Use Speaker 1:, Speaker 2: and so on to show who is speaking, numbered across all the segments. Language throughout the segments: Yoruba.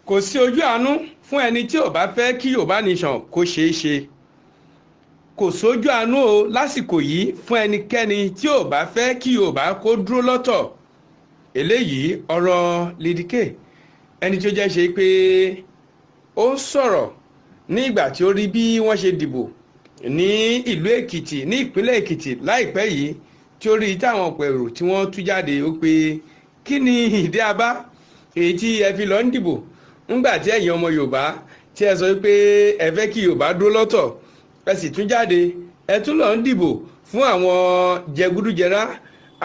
Speaker 1: Kò sí ojú àánú fún ẹni tí ò bá fẹ́ kí Yorùbá Nation kó ṣeé ṣe. Kò sójú àánú o lásìkò yìí fún ẹnikẹ́ni tí ò bá fẹ́ kí Yorùbá kó dúró lọ́tọ̀. Eléyìí ọ̀rọ̀ Lady K, ẹni tí ó jẹ́ ṣe pé ó ń sọ̀rọ̀ ní ìgbà tí ó rí bí wọ́n ṣe dìbò ní ìlú Èkìtì, ní ìpínlẹ̀ Èkìtì láìpẹ́ yìí, tí ó rí táwọn ọ̀pọ̀ èrò tí wọ́n tú jáde. Ó pé, kí ni ìdí abá èyí tí ẹ fi lọ ń dìbò ńgbà tí ẹ̀yin ọmọ Yorùbá tí ẹ sọ pé ẹ fẹ́ kí Yorùbá dúró lọ́tọ̀, ẹ sì tún jáde, ẹ tún lọ ń dìbò fún àwọn jẹgúdújẹrá,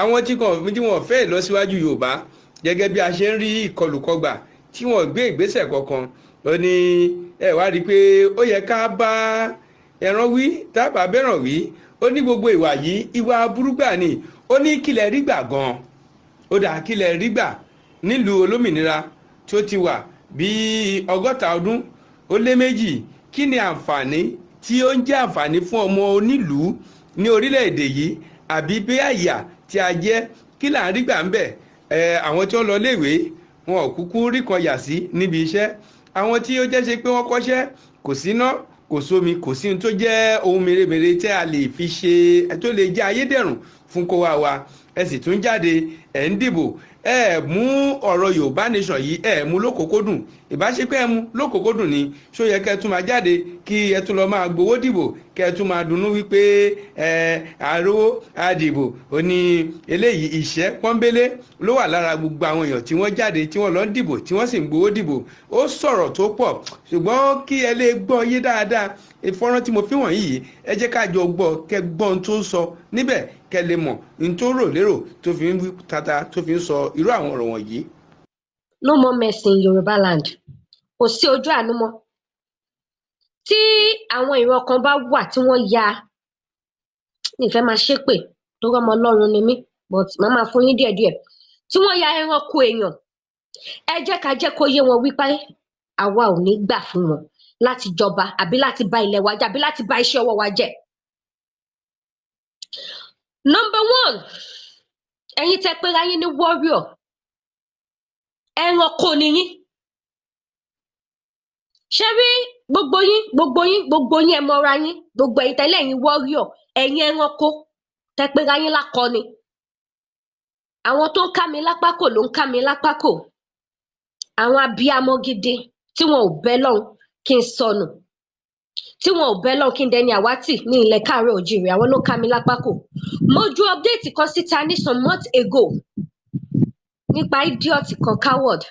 Speaker 1: àwọn tí kàn tí wọ́n fẹ́ ìlọsíwájú Yorùbá, gẹ́gẹ́ bí a ṣe ń rí ìkọlùkọgbà tí wọ́n gbé ìgbésẹ̀ kankan? Ó ní ẹ wá rí i pé ó yẹ ká bá ẹran wí tábà bẹ́ràn wí. Ó ní gbogbo ìwà yìí, ìwà burúgbà ni. Ó ní kílẹ̀ rí gbà gan-an? Ó dà, kílẹ̀ rí gbà nílùú olómìnira tí ó ti wà bí 62? Kí ni àǹfààní tí ó ń jẹ́ àǹfààní fún ọmọ onílùú ní orílẹ̀-èdè yìí, àbí bí àyà tí a jẹ́? Kí là ń rí gbà ń bẹ̀? Ẹ àwọn tí wọ́n lọ léèwé, wọn ò kúkú rí kan yà sí níbi iṣẹ́. Àwọn tí ó jẹ́ ṣe pé wọ́n kọ́ṣẹ́, kò síná, kò sómi, kò sí ohun tó jẹ́ ohun mèremère tí a lè fi ṣe tó lè jẹ́ ayédẹ̀rùn fún kó wa wa. Ẹ sì tún jáde, ẹ̀ ń dìbò. Ẹ mú ọ̀rọ̀ Yorùbá Nation yìí, ẹ mú lókòókòdùn. Ìbáṣepẹ́ ẹ mú lókòókòdùn ni, ṣó yẹ kẹ́ ẹ tún máa jáde, kí ẹ tún lọ máa gbowó dìbò, kẹ́ ẹ tún máa dunnú wípé ẹ àrówó àdìbò? Ó ní eléyìí, ìṣẹ́ pọ́nbélé ló wà lára gbogbo àwọn èèyàn tí wọ́n jáde, tí wọ́n lọ ń dìbò, tí wọ́n sì ń gbowó dìbò. Ó sọ̀rọ̀ tó pọ̀, ṣùgbọ́n kí ẹ lè gbọ́ yé dáadáa, ìfọ́nrán tí mo fi wọ̀nyí yìí, ẹ jẹ́ ká jọ gbọ́, kẹ́ gbọ́ ohun tó ń sọ níbẹ̀, kẹ́ lè mọ̀ ohun tó rò lérò tó fi ń wí tata, tó fi ń sọ irú àwọn ọ̀rọ̀ wọ̀nyí.
Speaker 2: No more mercy in Yorùbá land. Kò sí ojú àánú mọ́. Tí àwọn ìran kan bá wà tí wọ́n ya, mi ì fẹ́ máa ṣépè torí ọmọ Ọlọ́run ni mí, but màá máa fún yín díẹ̀díẹ̀, tí wọ́n ya ẹranko èèyàn, ẹ jẹ́ ká jẹ́ kó yé wọn wípé àwa ò ní gbà fún wọn láti jọba, àbí láti bà ilẹ̀ wa jẹ́, àbí láti bà iṣẹ́ ọwọ́ wa jẹ́. Number one, ẹ̀yin tẹ́ pera yín ní warrior, ẹranko ni yín. Ṣé rí gbogbo yín, gbogbo yín, gbogbo yín, ẹ mọra yín. Gbogbo ẹ̀yin tẹ́lẹ̀, ẹ̀yin warrior, ẹ̀yin ẹranko tẹ́ pera yín lákọni, àwọn tó ń ká mi lápá kò ló ń ká mi lápá kò, àwọn abiyamọ gidi tí wọn ò bẹ lọ́hùn kí n sọnù, tí wọn ò bẹ lọ́hùn kí n dẹni àwátì ní ilẹ̀ káàárọ̀ òjìrè, àwọn ló ká mi lápá kò. Mo ju update kan síta ní some months ago nípa idiot kan, coward,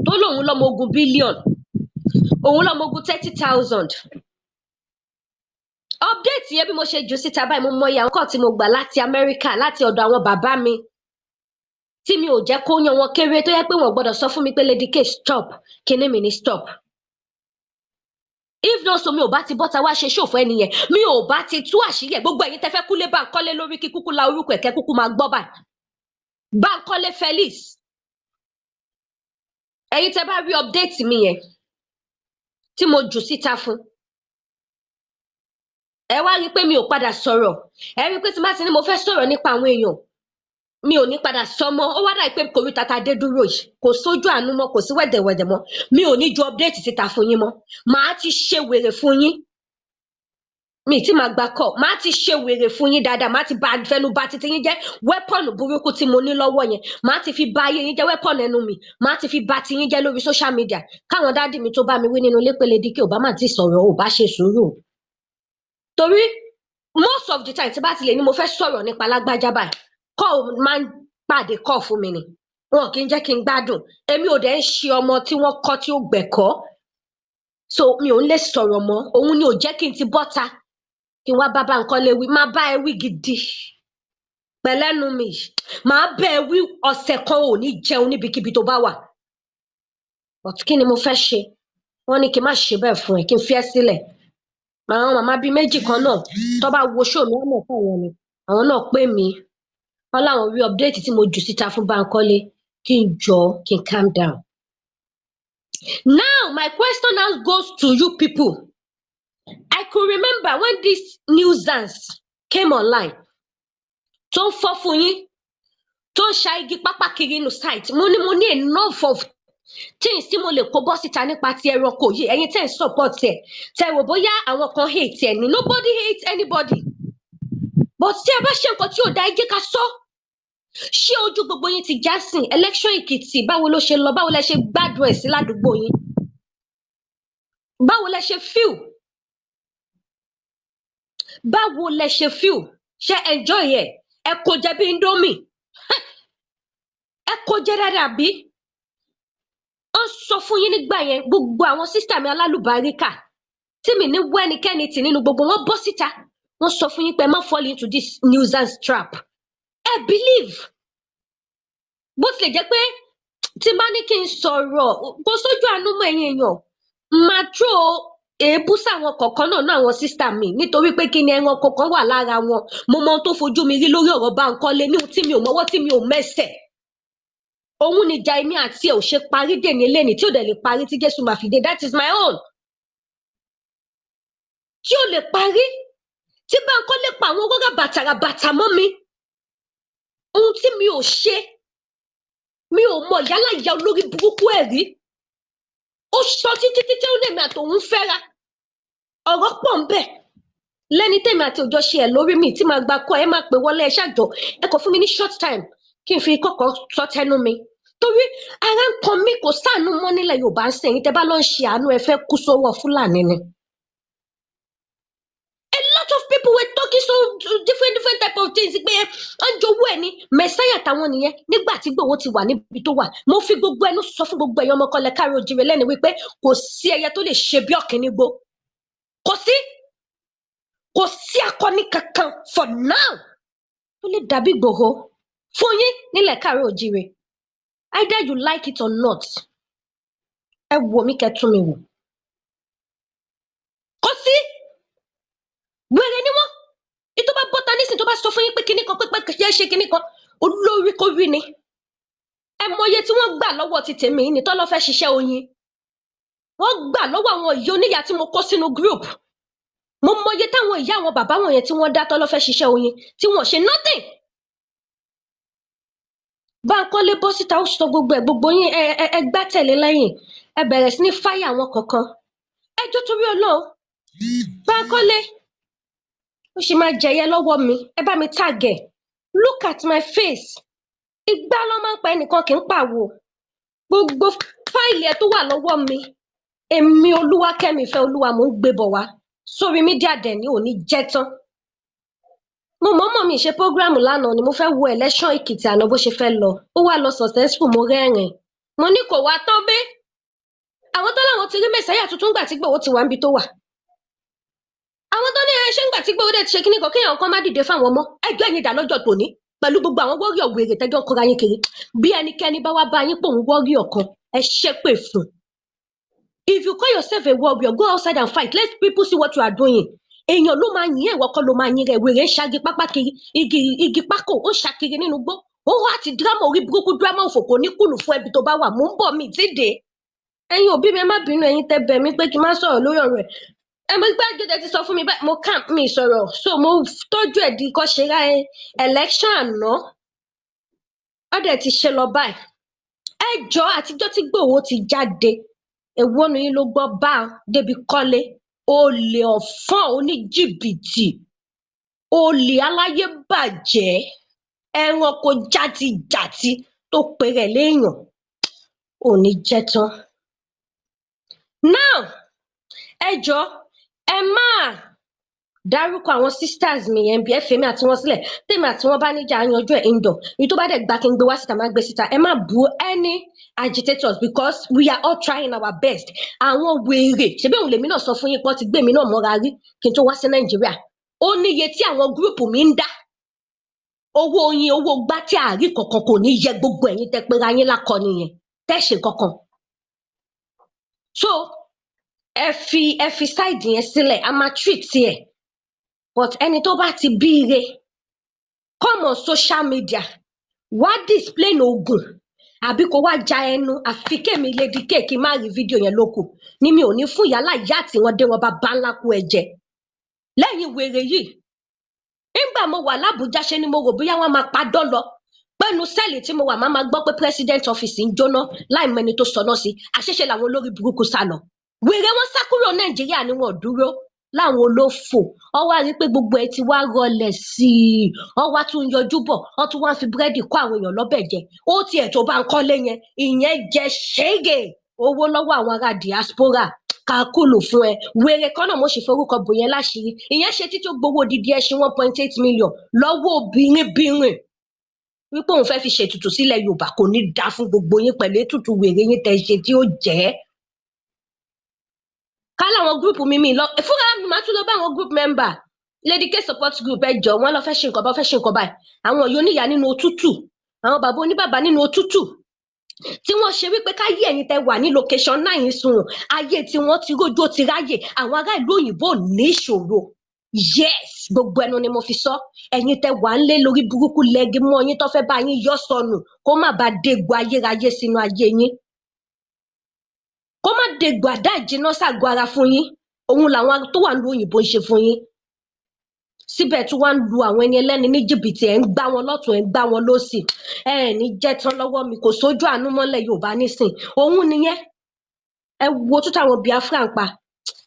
Speaker 2: tó lóun lọ́mọ ogun billion, òun lọ́mọ ogun 30,000. Update yẹn, bí mo ṣe jù síta báyìí, mo mọ iye àwọn kan tí mo gbà láti Amẹ́ríkà, láti ọ̀dọ̀ àwọn bàbá mi tí mi ò jẹ́ kó yan wọn kéré, tó yẹ pé wọ́n gbọ́dọ̀ sọ fún mi pé, "Lady K, stop kíní mi ní stop." If not so, mi ò bá ti bọ́ta wá ṣe ṣòfò ẹni yẹn, mi ò bá ti tú àṣírí ẹ̀. Gbogbo ẹ̀yin tẹ́ fẹ́ kúlé Báńkọ́lé lórí, kí kúkú la orúkọ ẹ̀, kẹ́ kúkú máa gbọ́ báyìí, Báńkọ́lé Felix. Ẹ̀yin tẹ́ bá rí update mi yẹn tí mo jù síta fún ẹ, wá rí i pé mi ò padà sọ̀rọ̀. Ẹ rí i pé tí má ti ní mo fẹ́ sọ̀rọ̀ nípa àwọn èèyàn, mi ò ní padà sọ mọ́. Ó wá dà pé kòríta ta dé dúró yìí, kò sójú àánú mọ́, kò sí wẹ̀dẹ̀wẹ̀dẹ̀ mọ́. Mi ò ní ju update síta fún yín mọ́. Màá ti ṣe wèrè fún yín, mi tí màá gba call, màá ti ṣe wèrè fún yín dáadáa, màá ti bá fẹnu bà titi yín jẹ́. Weapon burúkú tí mo ní lọ́wọ́ yẹn, màá ti fi bà ayé yín jẹ́. Weapon ẹnu mi, màá ti fi bà ti yín jẹ́ lórí social media. Káwọn daddy mi tó bá mi wí nínú ilé pé, "Lady K, ò bá má ti sọ̀rọ̀, ò bá ṣe sùúrù," torí most of the time tí bá ti lè ní mo fẹ́ sọ̀rọ̀ nípa lágbájá báyìí, call máa ń pàdé call fún mi ni. Wọn kì í jẹ́ kí n gbádùn. Èmi ò dẹ̀ ń ṣe ọmọ tí wọ́n kọ́ tí ó gbẹ̀kọ́, so mi ò ń lè sọ̀rọ̀ mọ́. Òun ni ò jẹ́ kí n ti bọ́ta kí n wá bá Bánkọ́lé wí. Má bá ẹ wí gidi pẹ̀lẹ́nu mi, màá bẹ́ ẹ wí, ọ̀sẹ̀ kan ò ní jẹun níbikíbi tó bá wà. But kí ni mo fẹ́ ṣe? Wọ́n ní kí n má ṣe bẹ́ẹ̀ fún ẹ, kí n fi ẹ́ sílẹ̀. Àwọn màmá bíi méjì kan náà tó bá wo show mi, wọ́n mọ̀ fún àwọn ni. Àwọn náà pè mí, wọ́n láwọn rí update tí mo jù síta fún Bánkọ́lé, kí n jọ, kí n calm down. Now my question now goes to you people. I could remember when this nuisance came online, tó ń fọ́ fún yín, tó ń ṣa igi pápá kiri inú site. Mo ní enough of Things tí mo lè kó bọ́ síta nípa ti ẹranko yìí, ẹ̀yin tẹ́ ń support ẹ̀, tẹ́ rò bóyá àwọn kan hate ẹ̀ ní, nobody hate anybody, but tí ẹ bá ṣe nǹkan tí ò dá, ẹ jẹ́ ká sọ. Ṣé ojú gbogbo yín ti já sìn? Election Èkìtì, báwo ló ṣe lọ? Báwo lẹ ṣe gbádùn ẹ̀ sí ládùúgbò yín? Báwo lẹ ṣe feel? Báwo lẹ ṣe feel? Ṣe enjoy ẹ? Ẹ kò jẹ bí Indomie, ẹ kò jẹ dáadáa bí ó sọ fún yín nígbà yẹn. Gbogbo àwọn sister mi alálùbáríkà tí mi ní wẹ́nikẹ́ni tì nínú gbogbo wọn bọ́ síta, wọ́n sọ fún yín pé ẹ má fall into this nuisance trap. Ẹ believe, bó tilẹ̀ jẹ́ pé tí n bá ní kí n sọ̀rọ̀, kò sójú àánú mọ́. Ẹ̀yin èèyàn, máa throw èébú sáwọn kọ̀ọ̀kan náà náà, àwọn sister mi, nítorí pé kí ni, ẹranko kan wà lára wọn. Mo mọ ohun tó fojú mi rí lórí ọ̀rọ̀ Báńkọ́lé ní ohun tí mi ò mọ́wọ́, tí mi ò mẹ́sẹ̀. Òun níjà èmi àti ẹ̀ ò ṣe parí dèní lẹ́ni, tí ò dẹ̀ lè parí tí Jésù máa fi dé. That is my own, tí ò lè parí tí Báńkọ́lé pa àwọn owó bàtàrà bàtà mọ́ mi, ohun tí mi ò ṣe. Mi ò mọ yálà ìyá olórí burúkú ẹ̀ rí. Ó sọ títí títí, ó lèmi àtòun fẹ́ra. Ọ̀rọ̀ pọ̀ ń bẹ̀ lẹ́ni tèmi àti òjò ṣe ẹ̀ lórí mi tí màá gba kọ́ ẹ máa pè wọlé. Ẹ ṣàjọ, ẹ kò fún mi ní short time kí n fi kọ́kọ́ sọ tẹnu mi, torí ara ń kan mí. Kò sáànú mọ́ nílẹ̀ Yorùbá ń sẹ́yìn. Tẹ́ bá lọ ń ṣe àánú, ẹ fẹ́ kú sọ́wọ́ Fúlàní ni. A lot of people were talking so different different type of things pé ẹ ń jowó ẹ ní mẹsáyà táwọn nìyẹn. Nígbà tí Ìgbòho ti wà níbi tó wà, mo fi gbogbo ẹnu sọ fún gbogbo ẹ̀yàn ọmọkọlẹ̀ káàró òjìrè lẹ́nu wípé kò sí ẹyẹ tó lè ṣe bí ọ̀kíní gbó. Kò sí, kò sí akọni kankan for now tó lè dàbí Ìgbòho fún yín nílẹ̀ káàró òjìrè, either you like it or not. Ẹ wò mí, kẹ́ tún mi wò. Kò sí, wèrè ni wọ́n. Ní tó bá bọ́ta nísìnyí, tó bá sọ fún yín pé kinní kan, pé ṣe é ṣe kinní kan, olórí kò rí ni. Ẹ mọye tí wọ́n gbà lọ́wọ́ ti tèmi ní tọ́lọ́ fẹ́ ṣiṣẹ́ oyin. Wọ́n gbà lọ́wọ́ àwọn ìyá oníyà tí mo kó sínú group. Mo mọye táwọn ìyá, àwọn bàbá wọ̀nyẹn tí wọ́n dá tọ́lọ́ fẹ́ ṣiṣẹ́ oyin, tí wọ́n ṣe nothing. Báńkọ́lé bọ́ síta, ó sọ gbogbo ẹ̀. Gbogbo yín, ẹ gbá tẹ̀lé lẹ́yìn, ẹ bẹ̀rẹ̀ sí ní fáyà àwọn kọ̀ọ̀kan. Ẹ jọ̀ọ́, torí Ọlọ́run, Báńkọ́lé, ó ṣì máa jẹyẹ lọ́wọ́ mi. Ẹ bá mi tag ẹ̀. Look at my face. Igbá ló máa ń pa, ẹnìkan kì í pàwọ́. Gbogbo file ẹ tó wà lọ́wọ́ mi, èmi Olúwakẹ́mi ìfẹ́ Olúwa, mò ń gbé bọ̀ wá sórí media dẹ̀ ní òní jẹ́ tán. Mo mọ̀ọ́mọ̀ mi ṣe program lánàá ni. Mo fẹ́ wo election Èkìtì àná bó ṣe fẹ́ lọ. Ó wá lọ successful. Mo rẹ́rìn, mo ní kò wá tán bí àwọn tó láwọn ti rí mẹsàáyà tuntun gbà tí Ìgbòho ti wà níbi tó wà. Àwọn tó ní ẹ ṣé ńgbà tí Ìgbòho dẹ̀ ti ṣe kíní kan, kéèyàn kan má dìde fáwọn ọmọ ẹjọ́ ẹ̀yìn dà lọ́jọ́ tòní pẹ̀lú gbogbo àwọn warrior wèrè tẹ́jọ́ ń kóra yín kiri. Bí ẹnikẹ́ni bá wá bá yín pòun warrior kan, ẹ ṣépè fún. If you call yourself a warrior, go outside and fight. Let people see what you are doing. Èèyàn ló máa yín, ẹ̀wọ̀ kọ́ ló máa yín rẹ̀. Wèrè ń ṣagi pápá kiri, igi igi pákó ó ń ṣàkiri nínú igbó. Ó wá ti drama orí burúkú, drama òfò, kò ní kùlù fún ẹbí tó bá wà. Mò ń bọ̀, mi ti dé. Ẹ̀yin òbí mi, ẹ má bínú. Ẹ̀yin tẹ́ bẹ̀ mí pé kí n má sọ̀rọ̀ lórí ọ̀rọ̀ ẹ̀, ẹ mo gbá gẹ́gẹ́ ti sọ fún mi báyìí. Mo kàn mí sọ̀rọ̀, so mo tọ́jú ẹ̀ di kọ́ ṣe ra election àná. Ó dẹ̀ ti ṣe lọ báyìí. Ẹ jọ, àtijọ́ tí Ìgbòho ti jáde, èwo nu yín ló gbọ́ bá débi kọ́lé? Olè ọ̀fọ́n, oníjìbìtì, olè aláyé bàjẹ́, ẹranko játijàti tó pèrè léèyàn ò ní jẹ́ tán. Now, ẹ jọ, ẹ máa dárúkọ àwọn sisters mi yẹn bí. Ẹ fèmí àti wọn sílẹ̀. Tèmi àti wọn bá níjà, á yanjú ẹ̀ indoor. Èyí tó bá dẹ̀ gbà kí n gbé wá síta, máa gbé síta. Ẹ má bu any agitators because we are all trying our best. Àwọn wèrè, ṣebí òun lèmi náà sọ fún yín pé wọ́n ti gbé mi náà mọ́ra rí kí n tó wá sí Nàìjíríà. Ó níye tí àwọn group mi ń dá owó oyin, owó gbá tí àárí kankan kò ní yẹ gbogbo ẹ̀yin tẹ́ pera yín lákọni yẹn, tẹ́ ṣe kankan. So ẹ fi side yẹn sílẹ̀, a máa treat ẹ̀. But ẹni tó bá ti bí ire come on social media wá display oògùn àbí kó wá ja ẹnu, àfi kémi Lady K kí n má rí fídíò yẹn lókù ni mi ò ní fún ìyálà ìyá àti wọn dé wọn bá bá ńlá kú ẹ̀jẹ̀ lẹ́yìn wèrè yìí. Nígbà mo wà lábújá, ṣe ni mo rò bóyá wọn máa padọ́ lọ. Pẹ̀lú cell tí mo wà, máa ma gbọ́ pé president office ń jóná láì mẹni tó sọná sí. Àṣẹṣe làwọn olórí burúkú sá lọ. Wèrè wọn sá kúrò Nàìjíríà ni, wọn ò dúró láwọn olófò. Ọ wá rí i pé gbogbo ẹ ti wá rọlẹ̀ sí i, ọ wá tún yọjú bọ̀, ọ tún wá fi búrẹ́dì kó àwọn èèyàn lọ́bẹ̀ jẹ. Ó tiẹ̀ tó bá ń kọ́lé yẹn, ìyẹn jẹ ṣége owó lọ́wọ́ àwọn ará diaspora kakúlù fún ẹ. Wèrè kan náà, mo sì forúkọ bò yẹn láṣìírí, ìyẹn ṣe títí ó gbowó odidi ẹṣin 1.8 million lọ́wọ́ obìnrin bìnrin wípé òun fẹ́ fi ṣètùtù sílẹ̀ Yorùbá. Kò ní dá fún gbogbo yín pẹ̀lú ètùtù wèrè yín tẹ̀ ṣe tí ó jẹ́ ká láwọn group mi lọ fúnra mi. Máa tún lọ bá àwọn group member Lady K support group. Ẹ jọ, wọn lọ fẹ́ ṣe nǹkan bá fẹ́ ṣe nǹkan báyìí. Àwọn yóò níyà nínú òtútù, àwọn bàbá oníbàbà nínú òtútù tí wọ́n ṣe wípé ká yí ẹ̀yin tẹ́ wà ní location náà yín sùn, ayé tí wọ́n ti rójú ó ti ráyè. Àwọn ará ìlú òyìnbó ò ní ìṣòro. Yes, gbogbo ẹnu ni mo fi sọ. Ẹ̀yin tẹ́ wà ń lé lórí burúkú lẹ́gí mọ́ yín tó fẹ́ bá yín yọ sọnù, kó má bàa dégbò ayérayé sínú ayé yín, kó má dégbò àdá ìjìnà ságọ́ ara fún yín. Òun làwọn tó wà ní òyìnbó ń ṣe fún yín. Síbẹ̀ tí wọ́n ń lu àwọn ẹni ẹlẹ́ni ní jìbìtì, ẹ̀ ń gbá wọn lọ́tún, ẹ̀ ń gbá wọn lọ́sì. Ẹ ẹ̀ ní jẹ́ tán lọ́wọ́ mi. Kò sójú àánú mọ́lẹ̀ Yorùbá nísìn. Òun nìyẹn. Ẹ wo tó táwọn Biafra ń pa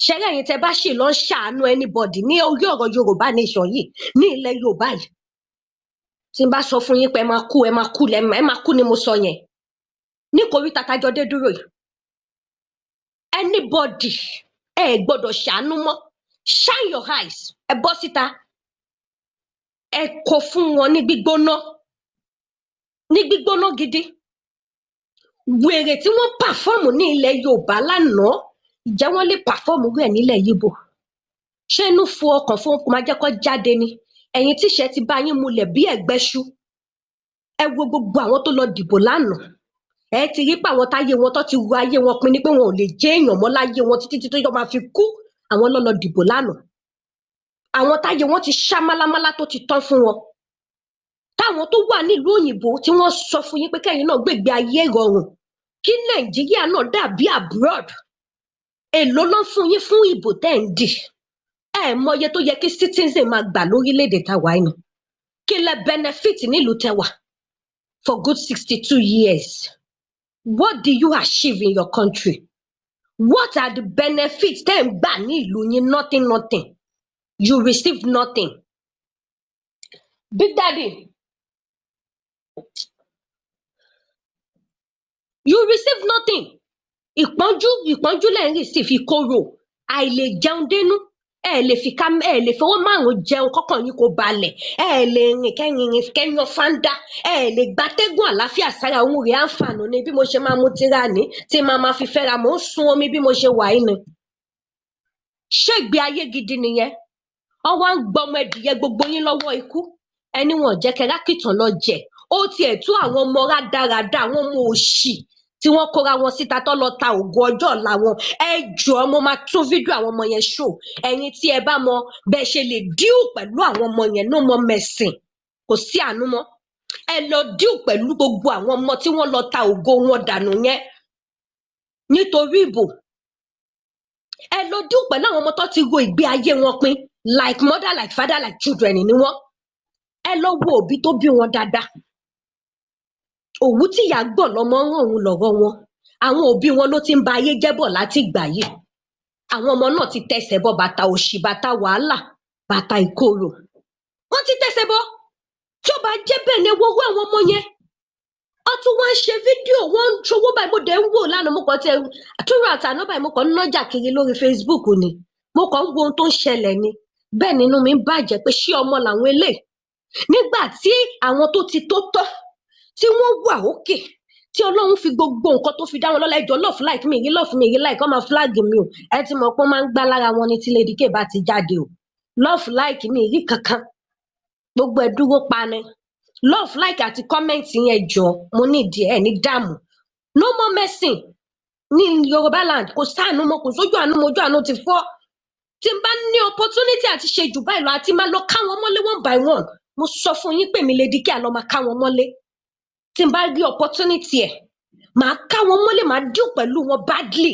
Speaker 2: ṣẹlẹ̀. Ẹ̀yin tẹ́ bá ṣì lọ ń ṣàánú anybody ní orí ọ̀rọ̀ Yorùbá nation yìí, ní ilẹ̀ Yorùbá yìí, tí n bá sọ fún yín pé ẹ máa kú, ẹ máa kú, ẹ máa kú ni mo sọ yẹn. Ní kòríta tájọ dé dúró yìí, anybody, ẹ gbọ́dọ̀ ṣàánú mọ́. Shine your eyes, ẹ bọ́ síta, ẹ kó fún wọn ní gbígbóná, ní gbígbóná gidi. Wèrè tí wọ́n perform ní ilẹ̀ Yorùbá lánàá, ìjẹ́ wọ́n lè perform rẹ̀ nílẹ̀ Yíbò? Ṣé inú fo ọkàn fún kò máa jẹ́ kó jáde ni? Ẹ̀yin tíṣẹ́ ti bá yín mulẹ̀ bí ẹ̀gbẹ́ṣu, ẹ wo gbogbo àwọn tó lọ dìbò lánàá. Ẹ ti rí pé àwọn táyé wọn tó ti ru ayé wọn pin ni pé wọn ò lè jẹ́ èèyàn mọ́ láyé wọn títí títí tó máa fi kú, àwọn ló lọ dìbò lánàá. Àwọn táyé wọn ti ṣá málámálá tó ti tán fún wọn, táwọn tó wà nílùú òyìnbó tí wọ́n sọ fún yín pé kẹ́yìn náà gbègbè ayé ìrọ̀rùn, kí Nàìjíríà náà dàbí abroad. Èló ló ń fún yín fún ìbò tẹ́ ń dì? Ẹ mọye tó yẹ kí citizen máa gbà lórílẹ̀‐èdè táwa yìí ni. Kí lẹ benefit nílùú tẹwà for good 62 years? What do you achieve in your country? What are the benefits tẹ́ ń gbà ní ìlú yín? Nothing, nothing. You receive nothing. Big Daddy, you receive nothing. Ìpọ́njú, ìpọ́njú lẹ́ ń receive, ìkorò, àìlè jẹun dénú. Ẹ lè fi ká, ẹ lè fọwọ́ márùn jẹun kọ́kàn yín kó balẹ̀. Ẹ lè rìn kẹ́yìn rìn kẹ́yàn fáńdá. Ẹ lè gbatẹ́gùn àlàáfíà sára. Òun rèé àǹfààní ni bí mo ṣe máa mu tíra ní tí màá máa fi fẹ́ra. Mò ń sun omi bí mo ṣe wà yìí ni. Ṣé ìgbé ayé gidi nìyẹn? Ọwọ́ ń gbọmọ ẹdìyẹ gbogbo yín lọ́wọ́ ikú ẹni wọn jẹ́ kẹrákìtàn lọ jẹ. Ó tiẹ̀ tú àwọn ọmọ rádaràda, àwọn ọmọ òṣì tí wọ́n kóra wọn síta tó lọ ta ògo ọjọ́ ọ̀la wọn. Ẹ jọ̀ọ́, mo máa tún fídíò àwọn ọmọ yẹn ṣò. Ẹ̀yin tí ẹ bá mọ bẹ́ẹ̀ ṣe lè deal pẹ̀lú àwọn ọmọ yẹn, no more mercy, kò sí àánú mọ́. Ẹ lọ deal pẹ̀lú gbogbo àwọn ọmọ tí wọ́n lọ ta ògo wọn dànù yẹn nítorí ìbò. Ẹ lọ deal pẹ̀lú àwọn ọmọ tó ti ro ìgbé ayé wọn pin, like mother, like father, like children ni wọ́n. Ẹ lọ wo òbí tó bí wọn dáadáa. Òwú tíyà gbọ̀n lọmọ ń ràn òun lọ́rọ̀ wọn. Àwọn òbí wọn ló ti ń ba ayé jẹ́ bọ̀ láti ìgbà yìí. Àwọn ọmọ náà ti tẹsẹ̀ bọ bàtà òṣì, bàtà wàhálà, bàtà ìkorò, wọ́n ti tẹsẹ̀ bọ. Tí ó bá jẹ́ bẹ́ẹ̀ ni, ẹ wo owó àwọn ọmọ yẹn, wọ́n tún wá ń ṣe fídíò, wọ́n ń ṣòwò báyìí. Mo dẹ̀ ń wò lánàá, mo kàn tiẹ̀ túrò àtàná báyìí, mo kàn ń nájà kiri lórí Facebook ni, mo kàn ń wo ohun tó ń ṣẹlẹ̀ ni. Bẹ́ẹ̀ nínú mi ń bàjẹ́ pé ṣé ọmọ làwọn eléyìí? Nígbà tí àwọn tó ti tó tọ́, tí wọ́n wà òkè, tí Ọlọ́run fi gbogbo nǹkan tó fi dá wọn lọ́lá. Ẹjọ́, love, like mi rí, love mi rí, like wọ́n máa flag mi o. Ẹ ti mọ̀ pé wọ́n máa ń gbá lára wọn ní tí Lady K bá ti jáde o. Love, like mi rí kankan, gbogbo ẹ dúró pa ni. Love, like àti comment yẹn, jọ, mo ní ìdí ẹ ní dààmú. No more mercy ní Yorùbá land. Kò sáànú mọ́, kò sójú àánú mọ́, ojú àánú ti fọ́. Tí n bá ní opportunity àti ṣe jù báyìí lọ, àti máa lọ ká wọn mọ́lé one by one, mo sọ fún yín pé mi Lady K àlọ́ máa ká wọn mọ́lé. Tí n bá rí opportunity ẹ̀, màá ká wọn mọ́lé, màá deal pẹ̀lú wọn badly.